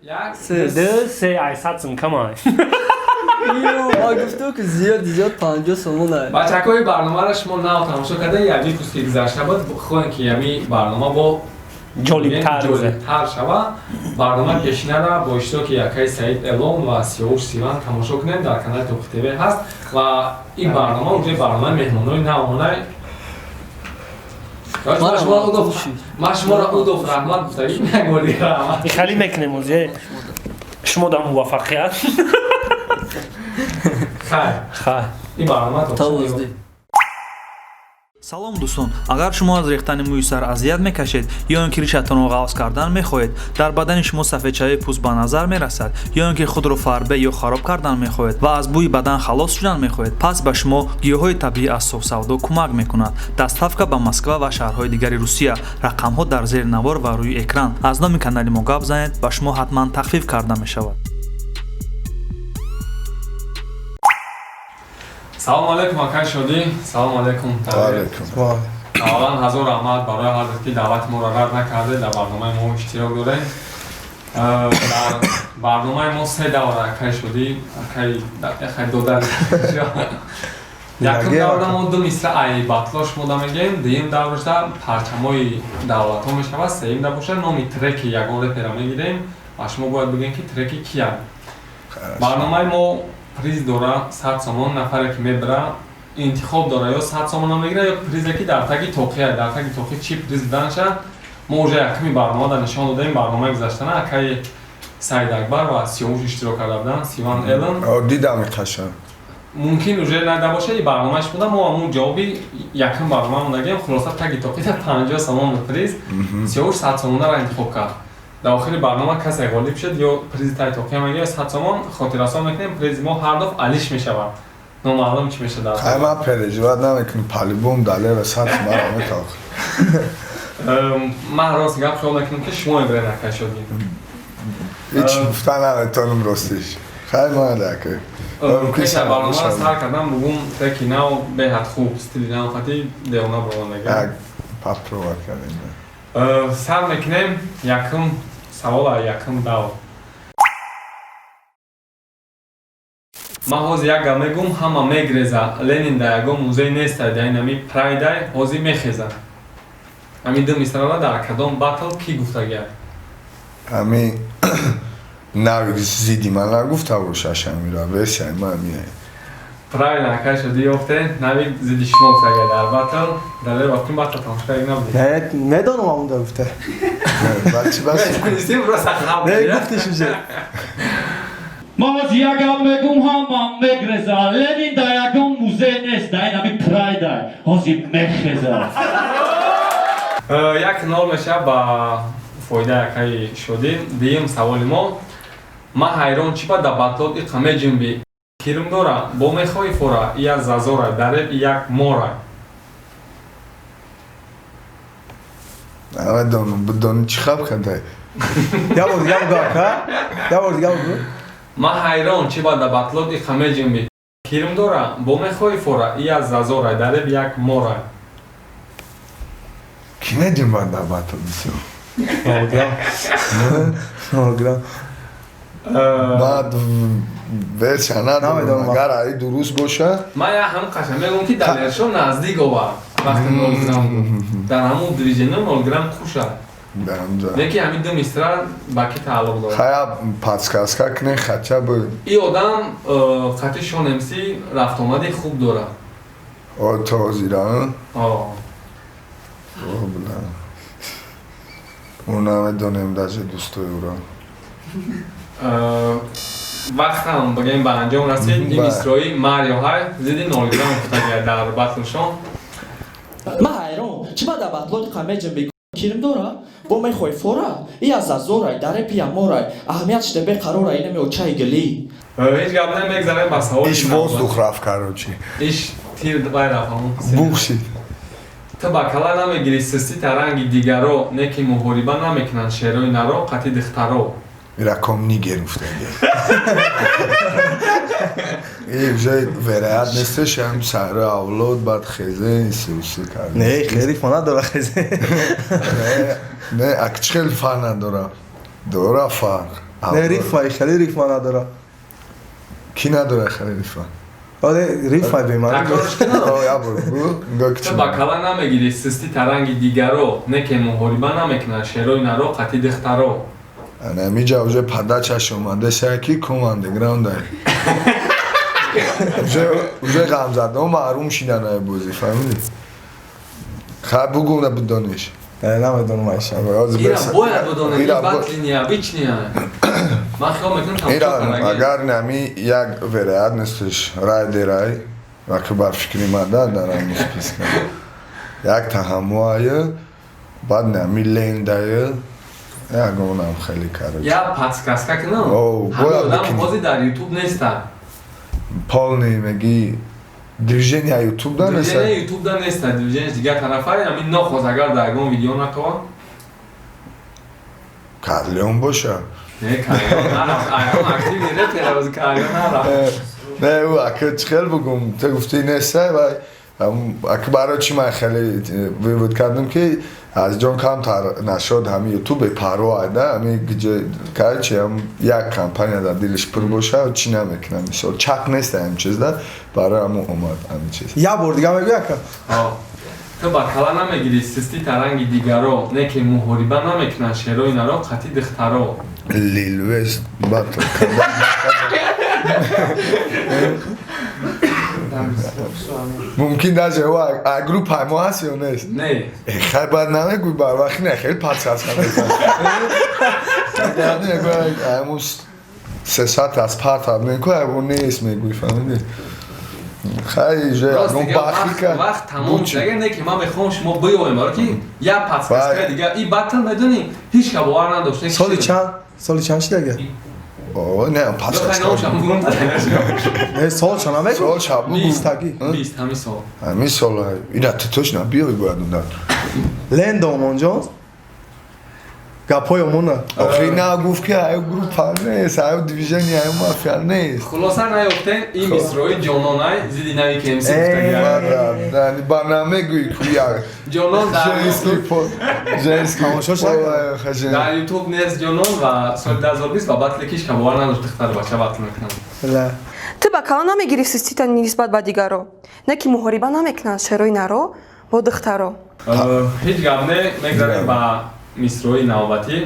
Як, Ду, се, ай сад камай. Ма гуфту, ки зиёд зиёд 50 сомон. Бачакҳои, барномаро шумо нав тамошо карда, як выпуск и гузашта буд. Хоҳем, ки ями барнома бо ҷолибтар. Ҷолибтар шава. Барнома пешинара бо иштироки якаи Саид Элон ва Сиёвуш Сиван тамошо кунем, дар канали Тоқи ТВ ҳаст. Ва ин барнома уже барномаи меҳмонои навонай. Ман шуморо удов раҳмат гуфтагӣ, як бор дигар раҳмат. Хали мекунем озе шумо дар муваффақият. Хайр. Хайр. Ин барнома то. Салом, дӯстон! Агар шумо аз рехтани мӯи сар азият мекашед ё ин ки ришатонро ғафз кардан мехоҳед, дар бадани шумо сафедшавии пӯст ба назар мерасад, ё ин ки худро фарбе ё хароб кардан мехоҳед ва аз бӯи бадан халос шудан мехоҳед, пас ба шумо гиёҳҳои табиӣ аз Софсавдо кӯмак мекунад. Доставка ба Москва ва шаҳрҳои дигари Русия. Рақамҳо дар зери навор ва рӯи экран. Аз номи канали мо гап занед, ба шумо ҳатман тахфиф карда мешавад. Салому алайкум, акай Шодӣ, салому алайкум. Алайкум. Аввалан, ҳазор раҳмат барои ҳар ки даъвати моро рад накарде, дар барномаи мо иштирок дорем. Дар барномаи мо се давра, акай Шодӣ, акай додар. Якум давра мо ду мисра ай батло шумода мегӯем, дуюм даврашда парчамои давлатҳо мешавад, сеюм да бошад, номи треки ягон репера мегирем ва шумо бояд бигӯем, ки треки кия. Барномаи мо приз дора, 100 сомон. Нафаре ки мебара, интихоб дора: ё 100 сомона мегира, ё призе, ки дар таги тоқия. Дар таги тоқи чӣ приз буданша мо уже якуми барнома дар нишон додаем. Барномаи гузаштана акаи Саид Акбар ва Сиёвуш иштирок карда буданд, Сиван Элн. Дидам, қашан. Мумкин уже нада боша, и барномааш буда. Мо ҳамун ҷавоби якум барнома мондагем. Хулоса, таги тоқида 50 сомон буд приз. Сиёвуш 100 сомонаро интихоб кард. Дар охири барнома касе ғолиб шуд, ё призи таги тоқия мегирад, ё 100 сомон. Хотиррасон мекунем, призи мо ҳар дафъ алиш мешавад, номаълум чӣ мешавад. Хай, ман переживать намекунам, по-любому Далера 100 мара метохт. Ман рост гап, хиёл мекунам, ки шумо мебаред, акай Шодӣ. Ҳеч гуфта наметонам, ростиш. Хай, ман ака. Пеша барномаро сар кардам, бугум треки нав, беҳад хуб, стили нав, хати девона баромадага. Попробовать кардем. Сар мекунем, якум савола, якум давр. Ман ҳозир як гап мегӯм, ҳама мегреза. Ленин дар ягон музей нестай, дар инами прайдай ҳозир мехеза. Ҳамин ду мисрара дар кадом батл кӣ гуфтагият? Ҳами нави зидди ман нагуфта бошаш, ҳамира версияи ман меяй. Правильно, акай Шодӣ, ёфте. Нави зидди шумо гуфтагия дар батл. Далер, вақти батл тамошо карда набудӣ? Не, медонам, ҳамонда гуфта. Бачи бас. Медонистем, просто хаб. Не, гуфтиш уже. Ман ҳозир як гап мегӯм, ҳама мегреза. Ленин дар ягон музей нест, дар инами прайдай ҳозир мехеза. 1-0 мешавад ба фоидаи акаи Шодӣ. Дуюм саволи мо: ман ҳайрон, чӣ ба дар батлот иқа меҷунбӣ, кирм дора, бо мехоҳӣ фора, ия зазора, дар реп як мора. Намедонам, бидони чӣ хаб кадай. Я бор дига бугӯ, ака, я бор дига бугӯ. Ман ҳайрон, чӣ ба дар батлот иқа меҷунбӣ, кирм дора, бо мехоҳӣ фора, ия зазора, дар реп як мора. Ки меҷунбад дар батл бисёр? 0 грамм, 0 грамм. Баъд версия надорам. Намедонам. Агар аи дуруст боша. Ман як ҳамн қашан мегӯм, ки Далершо наздик овард. Вақти 0 грамм буд, дар ҳамун движение 0 грамм хуша. Дамҷа. Лекин ҳамин ду мисра ба кӣ тааллуқ дорад? Хая, подсказка кунен хотя бы. Ин одам қати Шон МС рафтомади хуб дорад. О, то ҳозира? О. О, бля, мо намедонем даже дӯстои ӯро. Вақтам бигем ба анҷом расид. Ин мисрои Марио ҳай зидди 0 грамм гуфтагия дар батлшон. Ман ҳайрон, чӣ ба дар батлоти қамеҷинбӣ, кирм дора, бо мехоҳӣ фора, ия зазорай, дар репи яморай, аҳамият шида беқарорай, инами очаи гилӣ. Ҳеҷ гап не, мегзарем ба саволи Иш воздух рафт, короче. Иш тир вай рафт, ҳамон. Бух шид. Ту ба кала намегирӣ систи таранги дигаро, не ки муҳориба намекунанд шерои наро қати духтаро. Раком нигер гуфтаги. И уже вероят нестеш, ҳам саҳри авлод, баъд хезе исуси кард. Не, хеле фа надора хезе. Не, не, ак чӣ хел фарқ надора? Дора фарқ. Не, рифма, хеле рифма надора. Ки надора хеле рифма? Оре, рифма бемаъни. Такрорш кунам? О, я бор, бу, нигоҳ Ту ба кала намегирӣ систи таранги дигаро, не ке муҳориба намекунанд шерои наро қати духтаро. Ана миҷа уже подачаш омадеса ки ком андеграунд ай. Уже ғамзадон маҳрум шидан ай бозӣ, фаҳмидӣ? Хай бугу на бидониш. Не, намедонам айша. Ира бояд бидонем, ин батли необычния. Ман хиёл мекунам тамошо Ира кардаги. агар нами як вероятностш райдерай, вақти бар фикри ма да дар ҳамин списка. Як таҳаммуае, баъд нами лендае, ягонам хеле короче. Я подсказка кунам? О, Ҳамин бояд одам бикунӣ. ҳозир дар YouTube неста. Полный меги движения YouTube да неста? Движение YouTube да неста, движение дигар тарафай, ҳамин нохост агар дар ягон видео накавам. Карлеон боша. Не, Карлеон нарафт. Ягон активный репер ҳозир Карлеон нарафт. Не, ӯ ака чӣ хел бугум, ту гуфтӣ неста, вай ака барои чӣ ман хеле вывод кардам ки аз ҷон камтар нашуд ҳами ютуб бепарво айда, ҳами гиҷе короче ҳам як компания дар дилиш пур боша, чӣ намекунам, мисол чақ нест ҳамин чиз да, барои ҳамун омад ҳамин чиз. Я бор дига мегӯй ака. О. Ту ба кала намегирӣ систи таранги дигаро, не ке муҳориба намекунанд шерои наро қати духтаро. Лил Вест батл мумкин даже ӯ а группаи мо ҳаст ё нест? Не. Хай баъд намегӯй бар вақти не хеле подсказка мекунам. Ҳамун 3 соат аз парта мекӯ ҳамун нест мегӯй, фаҳмидӣ? Хай же Рост ягон дига бахи вақт ка вақт тамом шуд. Агар не ки ман мехоҳам шумо биёем, баро ки як подсказка дига и батл медонӣ ҳеч ка бовар надошт. Соли чанд? Соли чанд шид ага? О, не, подсказка. Не, сол чанд намегӯ? Сол чанд бугу. Бистаги. 20 ҳамин сол. Ҳамин сол ина ту точно биёй бояд унда. Лендо омонҷон? Гапҳои омона. Охи на гуфт ки аю группа нест, аю движение, аю мафия нест. Хулоса наёфтем ин мисрои ҷононай зидди нави КМС гуфтагӣ. Ба намегӯй ку як Ҷонон дар женский пол, женский Тамошош пол. Дар YouTube нест ҷонон ва соли 2020 ва батле ки ҳеч ка бовар надошт духтару бача батл мекунанд. Ла. Ту ба кала намегирӣ систита нисбат ба дигаро, не ки муҳориба намекунанд шерои наро бо духтаро. Ҳеҷ гап не, мегзарем ба мисрои навбатӣ.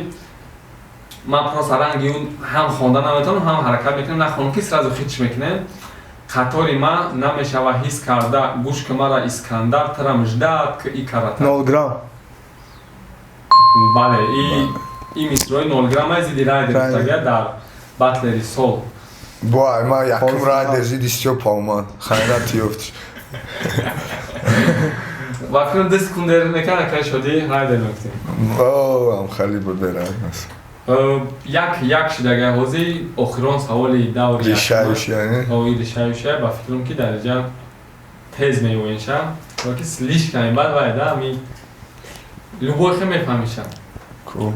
Ман просто ранги ӯ ҳам хонда наметавонам, ҳам ҳаракат мекунам, нахонам ки сразу хич мекунем. Қатори ман намешава ҳис карда, гӯш ки мара Искандар тирам ждат ки и карата. 0 грамм. Бале, и мисрои 0 граммаи зидди райдер гуфтагия дар батлери сол. Бо ай ман якум райдер зидди Стёпа омад. Хайрат ёфт. Ва фикрам 2 секунд дер мекард, акай шодӣ райдер мегуфтем. О, ам хеле буд вероятность. 1-1 шидагай ҳозир охирон саволи даври. Решающая, не? О, решающая, ба фикрам ки дар инҷа тез меёвенша. Ки слишком бад вай да ами любой хе мефаҳмиша. Ку.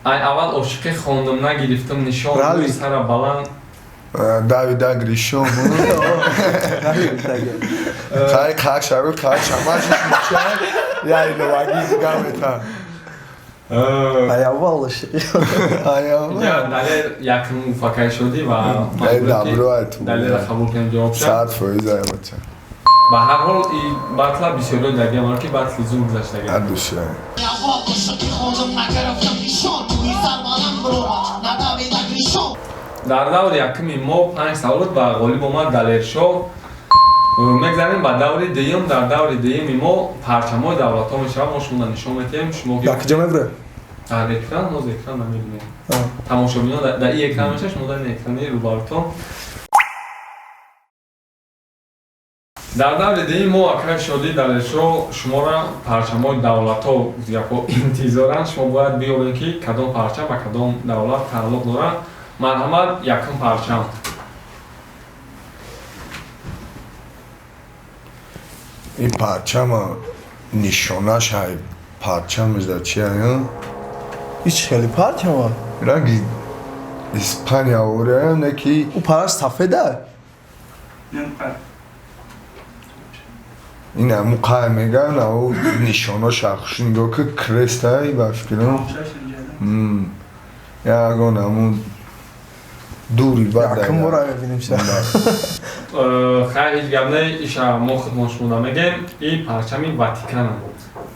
Ай аввал ошиқӣ хондам нагирифтам нишон Рали. рӯи сара баланд. Давида Гришон. Хай қақ шавӣ, қақ шамаш муча. Я иловагӣ гамета. Ай аввал ошиқӣ. Ая. Инҷа Далер якум муваффақият шудӣ ва Ай добро ай ту. Далера қабул кунем ҷавобша. 100% ай бача. Ба ҳар ҳол и батла бисёриё дагиам ки батли зур гузаштага. Адуша. Аввал ошиқӣ хондам нагирифтам нишон, рӯи сар баланд биромад надавида Гришон. Дар даври якуми мо панҷ савол буд ва ғолиб омад Далершоҳ. Мегзарем ба даври дуюм. Дар даври дуюми мо парчамҳои давлатҳо мешавад, мо шуморо нишон медиҳем, шумо Дар куҷо мебуре? Дар экран, ҳозир экран намебинем. Тамошобинон дар ин экран мешавад, шумо дар ин экрани рӯбарутон. Дар даври дуюм мо, акай Шодӣ, Далершоҳ, шуморо парчамҳои давлатҳо гапҳо интизоранд. Шумо бояд биёбед ки кадом парчам ба кадом давлат тааллуқ дорад. Марҳамат, якум парчам. Ин парчама нишонаш ҳай парчамаш дар чи ай? Ҳеч хеле парчама. Ранги Испания ора не ки Ӯ параш сафеда. Ин ҳаму қай меган, ау нишонош ахш нигоҳ ки крест ай ба фикрам. Ягон ҳамун Дури бад. Якум бора мебинем ша. Хайр, ҳеҷ гап не, иша мо худмон шумо намегем. И парчами Ватикана.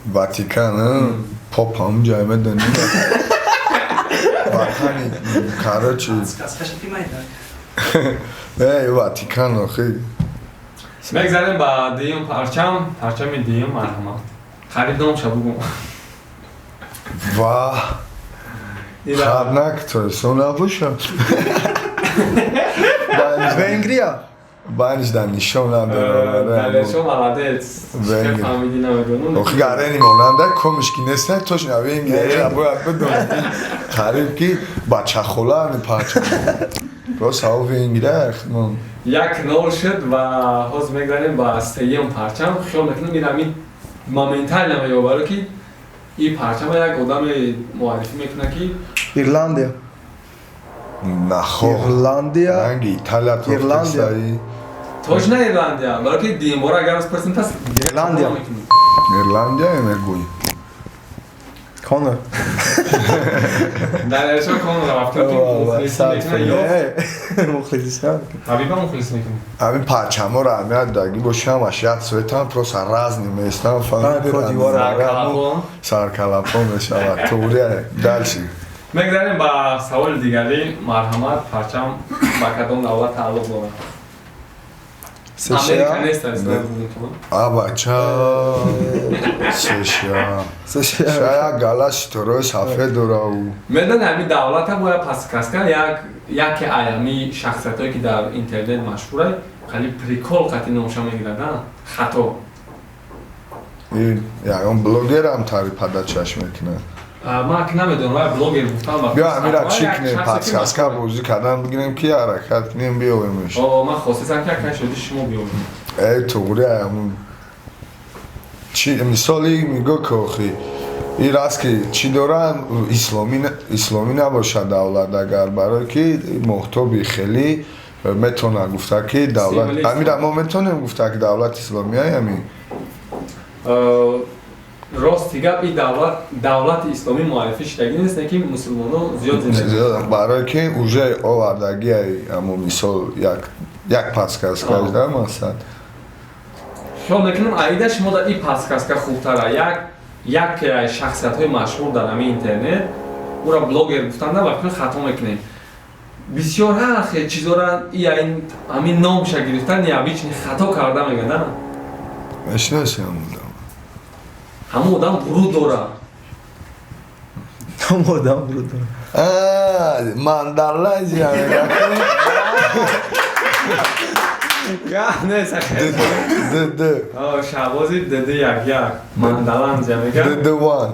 Ватикан, поп ҳам ҷай медонӣ. Ватани, короче. Эй, Ватикан, охи. Мегзарем ба дуюм парчам, парчами дуюм, марҳамат. Қариб номша бугум. Ва. Хабнак, то есть он набуша. Венгрия. Баниш да нишон надорам. Далершо молодец. Венгрия. Фаҳмидӣ, намедонам. Охи гарени монанда комишки нест, точно Венгрия бояд бидонам. Қариб ки бачахола ани парчам. Просто ав Венгрия хидмон. 1-0 шуд ва ҳозир мегзарем ба сеюм парчам. Хиёл мекунам, ин ҳамин моментально меёбаро, ки ин парчама як одаме муаррифӣ мекунад, ки Ирландия. Нахо. Ирландия. Ранги Италия. Ирландия. Точно Ирландия, баро ки дуюмбора агар пурсим, пас Ирландия. Ирландия мегӯй. Конор. Далершо Конор рафтем, ки мухлисӣ мекунад ё Мухлисӣ. Ҳабиба мухлисӣ мекунад. Ҳамин парчаморо аҳамият даги боши, ҳамаш як цветам, просто разный местам. Саркалапон. Саркалапон мешавад, туғри. Дальше. Мегзарем ба саволи дигарӣ. Марҳамат, парчам ба кадом давлат тааллуқ дорад? Америка нест. Абача, США. США як гала ситораи сафед дора. Медони, ҳамин давлата бояд подсказка як яке аями шахсиятое, ки дар интернет машҳура, хеле прикол қати номша мегирад, хато. Ягон блогерам тари падачаш мекунад. Ман ки намедонам, вай блогер гуфтан. Биё, ҳамира чӣ кунем, подсказка бозӣ кардан бигирем, ки ҳаракат кунем, биёвемш. Ман хостесам, ки акай шоди шумо биёвем. Эй, туғри, чи мисоли миго, ки охи ин раст, ки чӣ дорам, исломӣ набошад давлат, агар барое ки моҳтоби хеле метавонад гуфта, ки давлат амира, мо метавонем гуфта, ки давлат исломия ами. Рости гап, ин давлат давлати исломӣ муаррифӣ шудагӣ нест, не ки мусулмоно зиёд зиндагӣ, барое ки уже овардагӣ, амо мисол як подсказка да масалан. Хиёл мекунам, аида шумо дар ин подсказка хубтара. Як шахсиятҳои машҳур дар ҳамин интернет, ӯро блогер гуфтанда, ва фикр хато мекунем. Бисёр ҳар хел чизора ҳамин номша гирифтан необычный хато карда мегӯяд. Мешиносем. Ҳамон одам ғурур дорад. Ҳамон одам ғурур дорад. Мандалайзия. Не. Д д. Шаҳбози дд як як Мандаланзия мегӯяд. Д д one.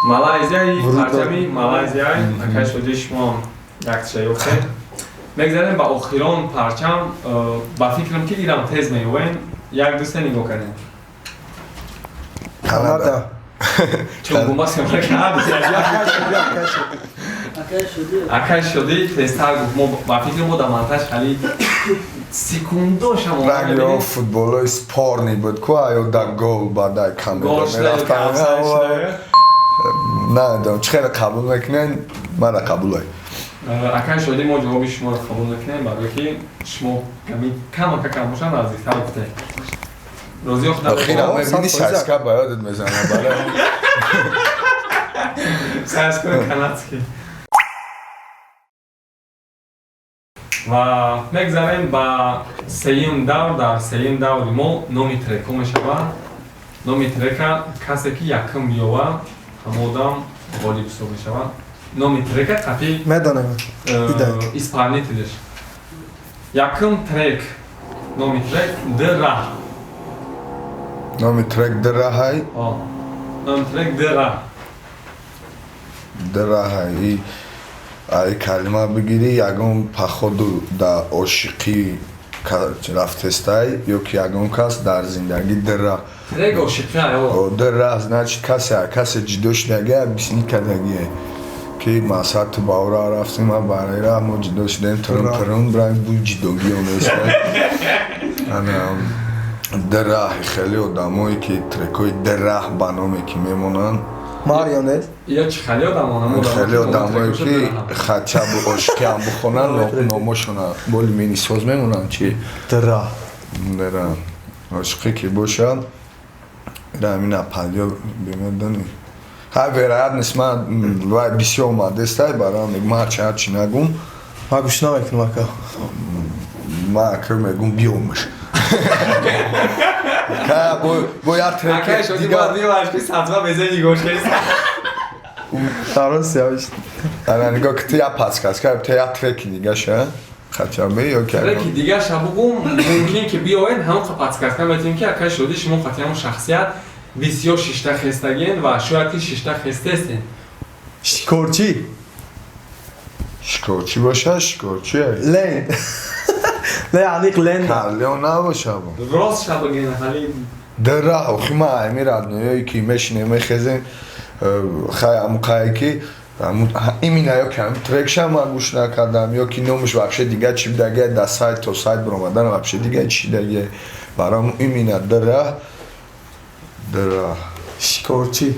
Малайзия, парчами Малайзия. Акай шоди, шумо якча ёфтем. Мегзарем ба охирон парчам. Ба фикрам, ки ирам тез меёвем. Як, ду, се, нигоҳ кардем. Канада. Чун гумбас кард. Акай шудӣ тезтар гуфт. Мо ба фикри мо дар монтаж хали секундошам. Ранги футболои спорный буд ку, аё да гол бадай камера мерафтан. Намедонам, чӣ хеле қабул мекунен, мара қабулай. Акай шудӣ, мо ҷавоби шуморо қабул мекунем, барое ки шумо камака кам боша наздиктар гуфтем. Розӣ. Охира мебини, саска ба ёдат мезанад барои. Саскаи канадский. Ва мегзарем ба сеюм давр. Дар сеюм даври мо номи трекҳо мешавад. Номи трека касе ки якум биёвад, ҳамон одам ғолиб ҳисоб мешавад. Номи трека қати Медонем. Исполнителш. Якум трек, номи трек Дра. Номи трек Драҳай? Номи трек Дра. Драҳай, ай калима бигирӣ, ягон походу да ошиқӣ рафтестай ё ки ягон кас дар зиндагӣ дра. Трек ошиқӣ. Дра, значит, касе ҷидо шудагӣ, объяснить кардагие, ки масалан ту ба ора рафтӣ, ман барои ра, мо ҷидо шудем, турум турум ранг буй ҷидогӣ оместа. Ана драҳи хеле одамое ки трекҳои драҳ ба номе ки мемонанд. Марио нест? Ё чӣ хеле одамон? Хеле одамое ки хотя бы ошиқиам бихонанд, номошона боли мени соз мемонанд чи? Дра. Дра. Ошиқӣ ки бошад, ира ҳамин апалё бимедонӣ. Ҳай, вероятность ман вай бисёр омадестай, барои мегум ҳарчи ҳарчи нагум. Ман гӯш намекунам, ака. Ман ака мегум биёмаш. Ка бо як треки дигар биёмаш ки сатва безе нигоҳ кардӣ. Дарост явиш. Ана нигоҳ ки ту як подсказка, ту як треки дигаша хотя бы ё ки треки дигаша бугум, мумкин ки биёен ҳамон подсказка метавонем ки акай Шодӣ шумо қати ҳамон шахсият бисёр шишта хестагиен ва шояд ки шишта хестестен. Шикорчӣ. Шикорчӣ боша, шикорчӣ. Лен. Не, аниқ лен. Карлеон набоша бо. Рост ша бигин ҳали. Дра, охи ман ами родноёе ки мешинем мехезем, хай аму қае ки имина ё ки ҳами трекша ман гӯш накардам, ё ки номаш вообще дига чӣ будагия, да сайт то сайт биромадан вообще дига чӣ дагия. Барои имина дра дра. Шикорчӣ.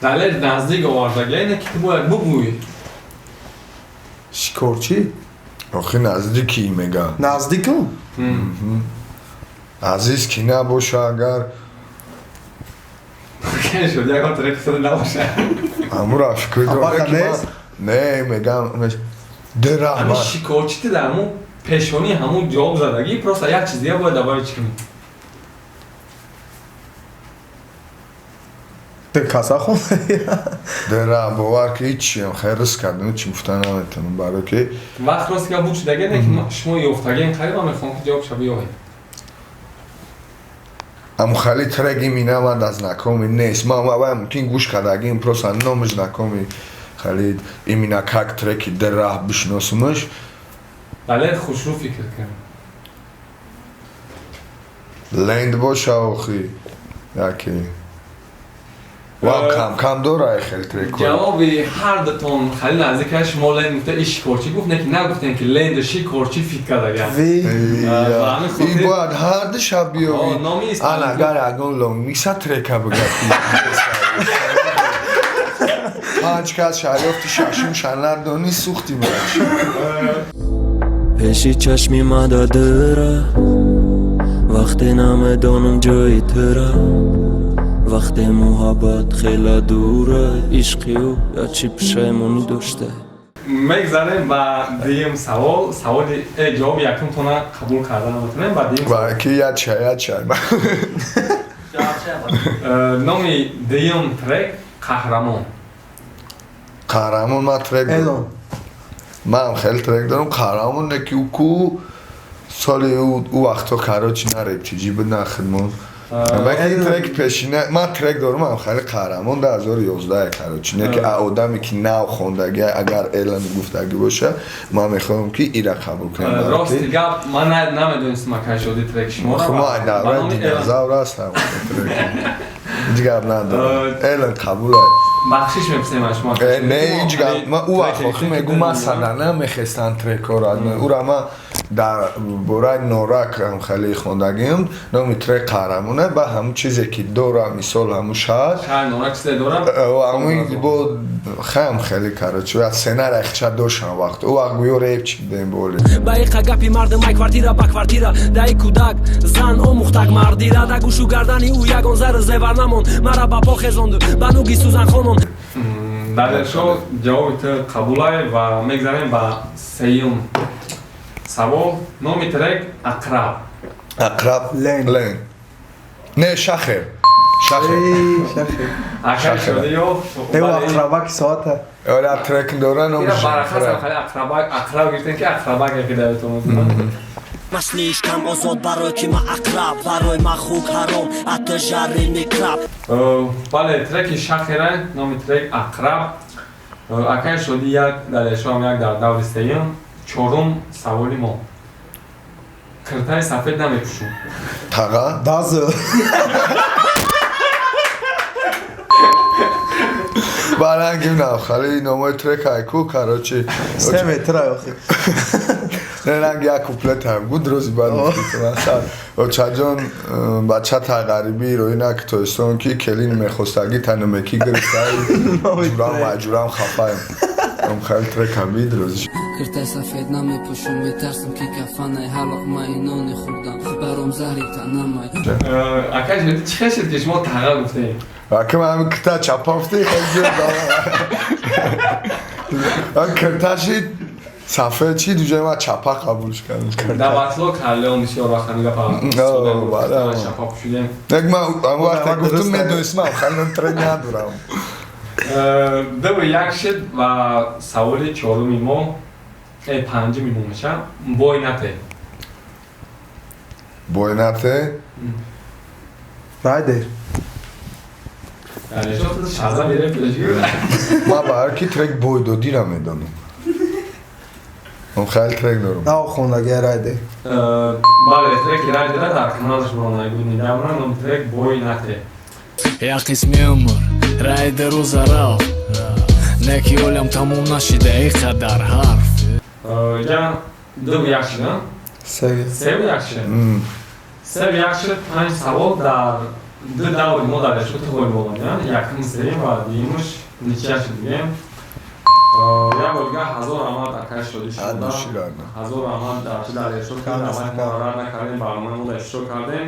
Далер наздик овардагия, ине ки ту бояд бугӯӣ. Шикорчӣ? Охи наздики мега. Наздикум? Азиз ки набоша агар. Шуд ягон трек сода набоша. Амура фикр дорам ки не мегам дра. Ҳами шикорчӣ ти дар ҳамун пешонӣ ҳамун ҷавоб задагӣ, просто як чиз дига бояд добавить кунӣ. Каса хон. Дра, бовар ки ҳичиам хайр рис кардам, ҳичи гуфта наметавонам, барои ки вақт рост га буд шудагия, не ки шумо ёфтагиен қариб, ман мехоҳам ки ҷавобша биёвед. Аму хали трек имина ман да знакомый нест. Ман вай мумкин гӯш кардагим, просто номи знакомый хали имина как треки дра бишносумаш. Далер хушрӯ фикр кун. Ленд боша охи. Яки. Ва кам кам дора хеле трек. Ҷавоби ҳар дутон хеле наздик аст. Шумо ленд гуфта, и шикорчӣ гуфт, не ки нагуфтем ки ленд шикорчӣ фит кардагиам. И бояд ҳар ду шаб биёвӣ. Ана агар ягон лонгмикса трека бигӯяд. Панҷ кас шаёфти шашум шанардонӣ сӯхти мач. Пеши чашми мада дыра, вақте намедонам ҷои тура, вақте муҳаббат хела дура, ишқи ӯ ячи пушаймонӣ дошта. Мегзарем ба дуюм савол. Саволи ҷавоби якумтона қабул карда наметавонем, ба дуюм. Ва ки яча яча. Номи дуюм трек Қаҳрамон. Қаҳрамон ман трек дорам. Ман хеле трек дорам Қаҳрамон, не ки ку соли ӯ вақто короче на рептиҷӣ буд, на хидмон. Ман трек пешина ман трек дорам ам хеле Қаҳрамон 2011 короче, не ки одаме ки нав хондаги, агар Элан гуфтаги боша, ман мехоҳам ки ира қабул кунам. Рости гап ман намедонистам акай Шодӣ трек шуморо. Ман давраи динозавр ҳастам, трек. Ҳеҷ гап надорам. Элан қабул аст. Бахшиш мепурсем аз шумо. Не, ҳеҷ гап. Ман ӯ вақт охир мегум ман сада намехестам трекҳоро. Ӯра ман дар бораи норак ҳам хеле хондагиам, номи трек Қаҳрамона, ба ҳамун чизе ки дора, мисол ҳамун шаҳр. Шаҳр норак чизе дора? Ҳамун бо хаям хеле короче, ва сценарий хча доштам вақт. Ӯ вақт гӯё репчик будем боли. Ба иқа гапи мардум ай квартира ба квартира, даи кӯдак зан омӯхтак мардира, да гӯшу гардани ӯ ягон зару зевар намонд, мара ба по хезонду ба нуги сӯзанхонон. Далершо, ҷавоби ту қабулай ва мегзарем ба сеюм савол. Номи трек Ақраб. Ақраб Лен. Лен. Не, Шахер. Шахер. Шахер. Акай Шодӣ ёфт. Не, ақрабаки соата. Оля трек дора номи. Ира барахасам хали ақрабак, ақраб гирифтем ки ақрабак яки давитон. Ма слишком озод барои ки ма ақраб, барои ма хук ҳаром, ато жари микраб. Бале, треки Шахера, номи трек Ақраб. Акай Шодӣ як, Далершоам як дар даври сеюм. Чорум саволи мо. Киртаи сафед намепӯшум. Таға? Дазы. Барангим нав, хали номои трек айку, короче. 3 метра охи. Ранг як куплет ҳам буд, рӯзи баъд гуфтам. Очаҷон, бача та ғарибӣ рӯй нак тоистон, ки келин мехостагӣ танумекӣ гирифтай, ҷурам маҷурам хафаем. Хеле трек ҳам бид рӯзи. Киртаи сафед намепӯшум, метарсам, ки кафанай. Ҳар луқмаи нони хӯрдам баром заҳри танамай. Акай, чӣ хел шуд, ки шумо таға гуфтем? Ака, ман ҳамин кирта чапа гуфтӣ, хеле зиёд кирташи сафед чи дуҷои ман чапа қабулш кардам. Дар батло карлеон бисёр вақт ҳамин гапа чапа пӯшидем. Як ман вақте гуфтум, медонистам, хеле трек надорам. 2-1 шуд ва саволи чоруми мо, панҷуми мо меша: бой нате. Бой нате. Райдер. Ман ба ҳар ки трек бой додира медонам. Он хеле трек дорам. На, хондаги Райдер. Бале, треки Райдера дар каналаш буронагу недавно, ном трек бой нате. Як қисми умр Райдеру зарав неки олям тамом нашида и қадар ҳарф. Ҷа 2-1 шуда, 3-1 шуд, 3-1 шуд. Панҷ савол дар ду даври мо дар эшоти ғолиб омадем: якум сеюм ва дуюмаш ничья шуд. Бигем, як бор дигар ҳазор раҳмат, акай Шодӣ, шуда ҳазор раҳмат дар эшот даъвати моро рад накардем, барномаи мо дар иштирок кардем.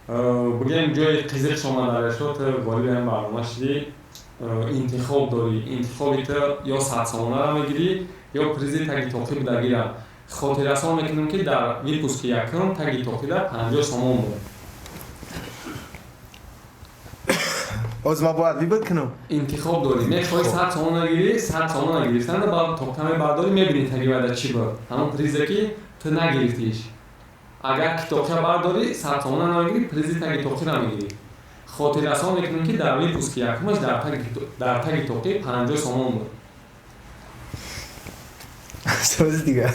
Бигем, ҷои қизиқ шума дар эшот ғолиби ҳамин барнома шудӣ. Интихоб дорӣ, интихоби ту: ё 100 сомонаро мегирӣ, ё призи таги тоқӣ будагира. Хотиррасон мекунем, ки дар выпуски якум таги тоқида 50 сомон буд. Ҳозир ман бояд выбор кунам? Интихоб дорӣ: мехоҳӣ 100 сомон нагирӣ, 100 сомон нагирифтанда баъд тоқта мебардорӣ, мебинӣ таги вайда чӣ буд, ҳамон призе, ки ту нагирифтиш. Агар ки тоқия бардорӣ, 100 сомона намегирӣ, призи таги тоқиро мегирӣ. Хотиррасон мекунем, ки дар выпуски якумаш дар таги тоқӣ 50 сомон буд. Сози дигар.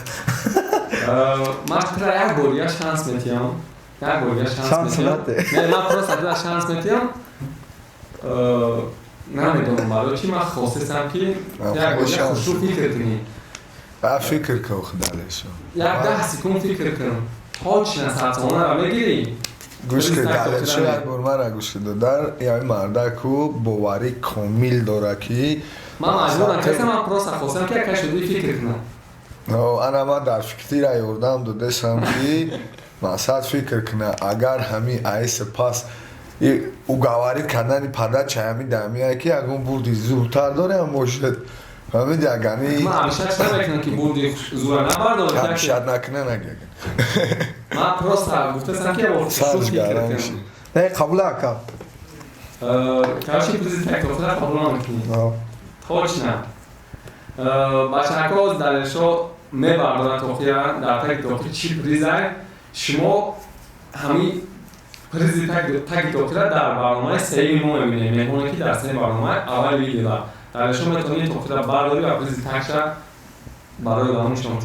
Ман тура як бор дига шанс метиҳам, як бор дига шанс метиҳам. Не, ман просто тура шанс метиҳам. Намедонам барои чӣ ман хостестам, ки як бор дига хушрӯ фикр кунӣ. Фикр кун, худалешо. Як 10 секунд фикр кун. Точно 100 сомонаро мегирӣ. Гӯш кун, Далершо, як бор мара гӯш кун. Дар ями мардаку боварӣ комил дора, ки Ман маҷбурам касам, ман просто хостам, ки якай шудӣ фикр кунам. Ана ман дар фикртира ёрдам додесам, ки мақсад фикр куна. Агар ҳами аиси пас уговорить кардани падача ҳами дамия, ки ягон бурди зудтар дорем, бошад, фаҳмиди, агани. Ман ҳамеша чӣ намекунам, ки бурди зура набардорам. Ҳамешат накуна, нагага. Ман просто гуфтасам, ки фикр кун. Не, қабул, ака. Короче, призи тактофира қабул намекунӣ точно. Бачаҳако, Далершо мебардорад тоқия. Дар таги тоқи чӣ призай? Шумо ҳамин призи таги тоқира дар барномаи сеюми мо мебинем, меҳмоне, ки дар сеюми барномаи аввали видеода. Далершо, метавонӣ тоқира бардорӣ ва призи тагша барои одамон нишон.